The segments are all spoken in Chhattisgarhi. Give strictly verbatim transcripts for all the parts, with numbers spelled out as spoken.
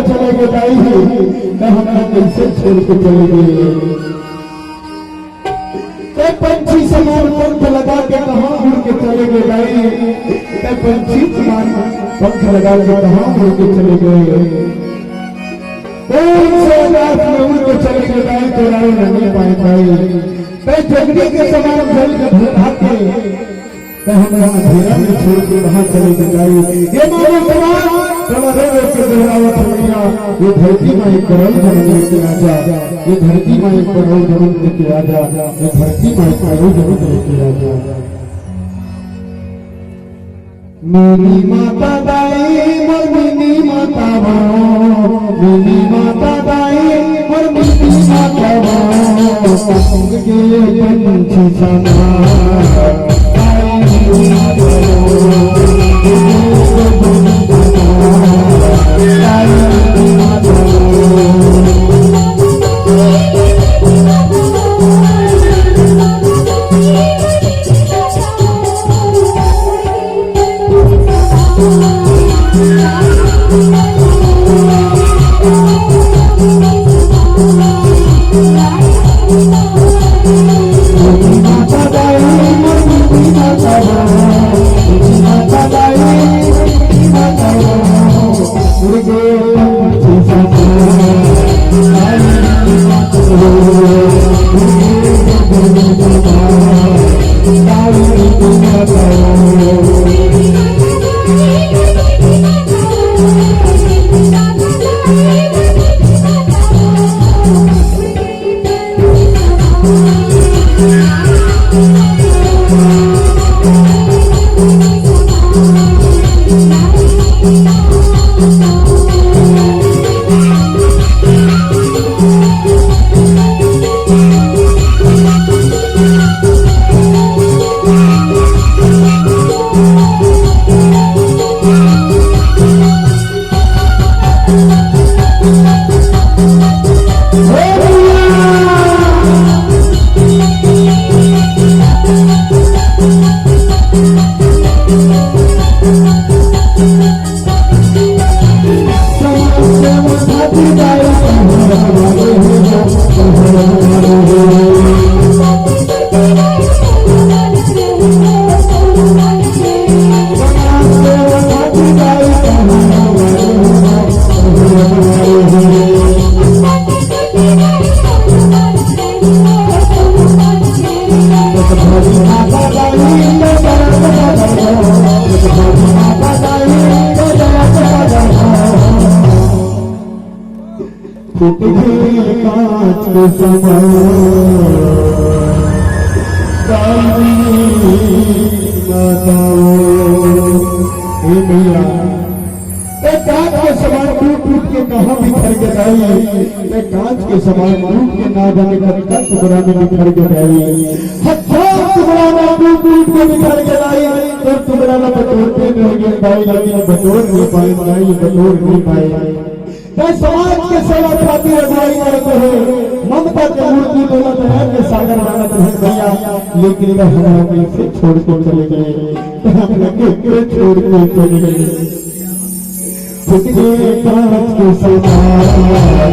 चले गे दाई, त हमला कइसे छोड़ के चले गे? ते पंछी समान पंख लगा के कहाँ उड़ के चले गे दाई? ते पंछी समान पंख लगा के कहाँ उड़ के चले गे? कौन से आकाश में उड़ के चले गे दाई, तोला ला नइ पाए दाई। ते जगती के समान जल के भुला के, ते हमला अंधेरा में छोड़ के कहाँ चले गे दाई? ये मानो समान, तोला रो रो के दोहरावत हँव भैया, ये धरती माँ एक बार अउ जनम लेके आ जा, ये धरती माँ एक बार अउ जनम लेके आ जा, ये धरती माँ एक बार अउ जनम लेके आ जा। मिनी माता दाई, मोर मिनी माता वो, मिनी माता दाई, मोर मिनी माता वो। के पंछी समा, दाई मिनी माता वो, दाई मिनी माता वो। फूट गए कांच के समान, काली माता। हे भैया, ते कांच के समान टूट टूट के कहाँ बिखर गे दाई? ते कांच के समान टूट के ना जाने कतका टुकड़ा में बिखर गे दाई। हजार टुकड़ा में टूट टूट के बिखर गे दाई। तोर टुकड़ा ला बटोरते रह गे दाई, लेकिन बटोर नइ पाए दाई, बटोर नइ पाए। ते समाज के सेवा खातिर अगुवाई करत हे, ममता के मूर्ति तोला दया के सागर बनत हे भैया, लेकिन ते हमला कइसे छोड़ के चले गे? ते हमला कइसे छोड़ के चले गे? फूट गए कांच के समान,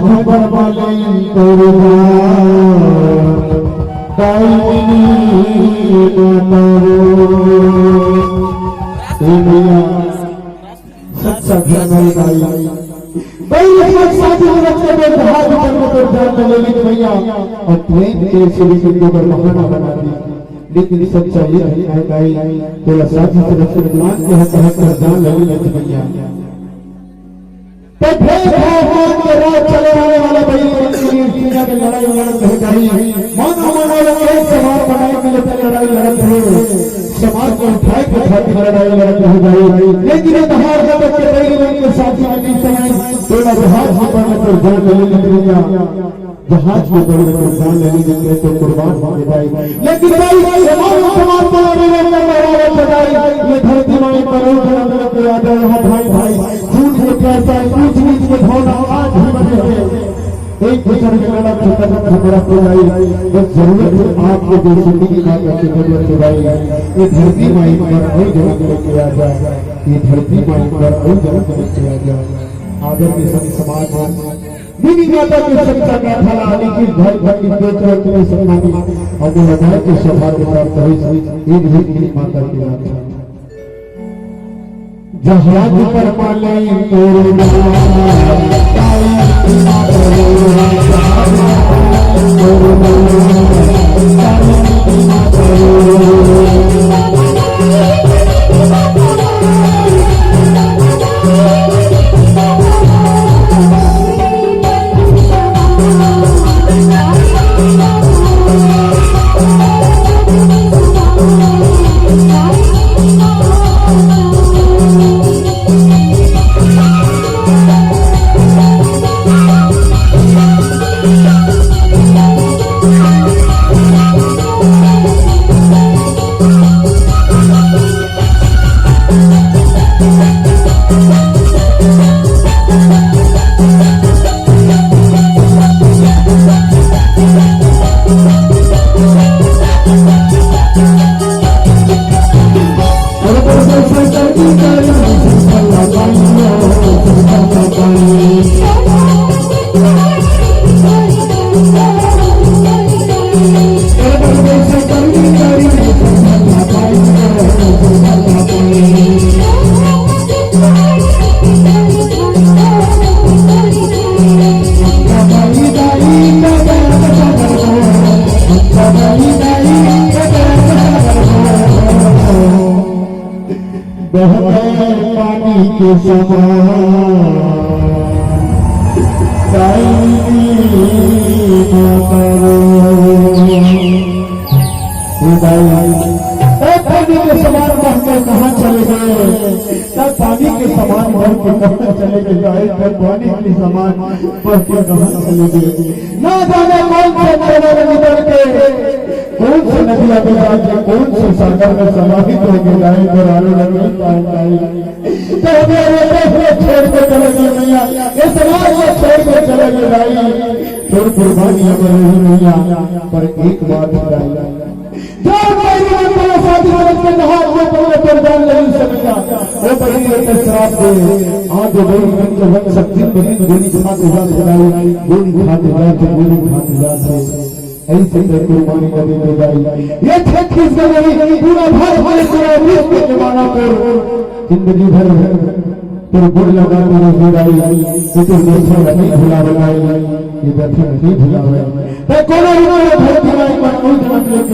ऊपर वाले तोरे दाई माता रो। ए भैया, सच्चा धर्म है भाई। भाई, एक साथी रख के मैं जहाज पर को जान ले, लेकिन भैया, और प्रेम के श्री सिंधु पर बहाना बना दी। लेकिन सच्चा ये है भाई, तेरा साथी तरफ से मान के हक हक कर जान ले, लेकिन भैया। तो भेदभाव के राह चले आने वाला भाई, दुनिया में लड़ाई लड़त रहे भाई, मानो मानो लोग एक समाज बनाए के लिए लड़ाई लड़त रहे, समाज को उठाए के खातिर लड़ाई लड़त रहे भाई। लेकिन ये धार जब के भाई, उनके साथ में नहीं समय, तेरा जहाज में बनने पर जान ले, लेकिन भैया, जहाज के बड़े बड़े जान लेने के लिए तो कुर्बान हो गए भाई। लेकिन भाई, हमारे समाज को आने वाले का बड़ा जगाई, ये धरती माई पर उठ के आ जाए, यहाँ भाई, भाई, झूठ के प्यासा, ऊंच नीच के भावना आज भी बने हुए हैं। एक दूसरे के लड़ा खतरनाक खतरा को लाई, बस जरूरत है आपको जो सुनने की बात अच्छी जरूरत है भाई। ये धरती माई पर और जन्म लेके आ जाए, ये धरती माई पर और जन्म लेके आ जाए। आदर के संग समाज में मिनी माता के संग संग था, लेकिन भाई भाई के दो तरह के संग मानी, और वो लगाए के सौभाग्य प्राप्त हुई, ये भी मिनी माता की यात्रा। जहाज पर माले तोरे बहते पानी के समान दाई माता रो। ए भाई, ए पानी के समान बह के कहाँ चले गए? ए पानी के समान बह के कहाँ चले गए? ए पानी के समान बह के कहाँ चले गए? ना जाने कौन से अंधेरे में निकल के, कौन से नदिया में जाके, कौन से सागर में समाहित हो गए, गाय को रानो लगे, गाय, गाय। तो हमें ये देश में छोड़ के चले गए मैया, ये समाज में छोड़ के चले गए भाई। फिर कुर्बानी अमर रही मैया, पर एक बात है भाई, जो मेरी मन को शादी करके जहाज में पहले कुर्बान नहीं समझा, वो बड़ी एक श्राप दे। आज जो बड़ी मन के वक्त शक्ति बनी, गोली खाते जाते भाई, गोली खाते जाते, गोली खाते जाते। ऐसे में कुर्बानी न देते भाई। ये छत्तीसगढ़ नहीं, पूरा भारत में, पूरा विश्व के माना कर जिंदगी भर तेरे गुण लगा तेरे जुदाई, ये तो दर्शन नहीं भुला बनाई, ये दर्शन नहीं भुला बनाई। ते कोनो भी कोनो धरती माई पर कोई जन्म लेके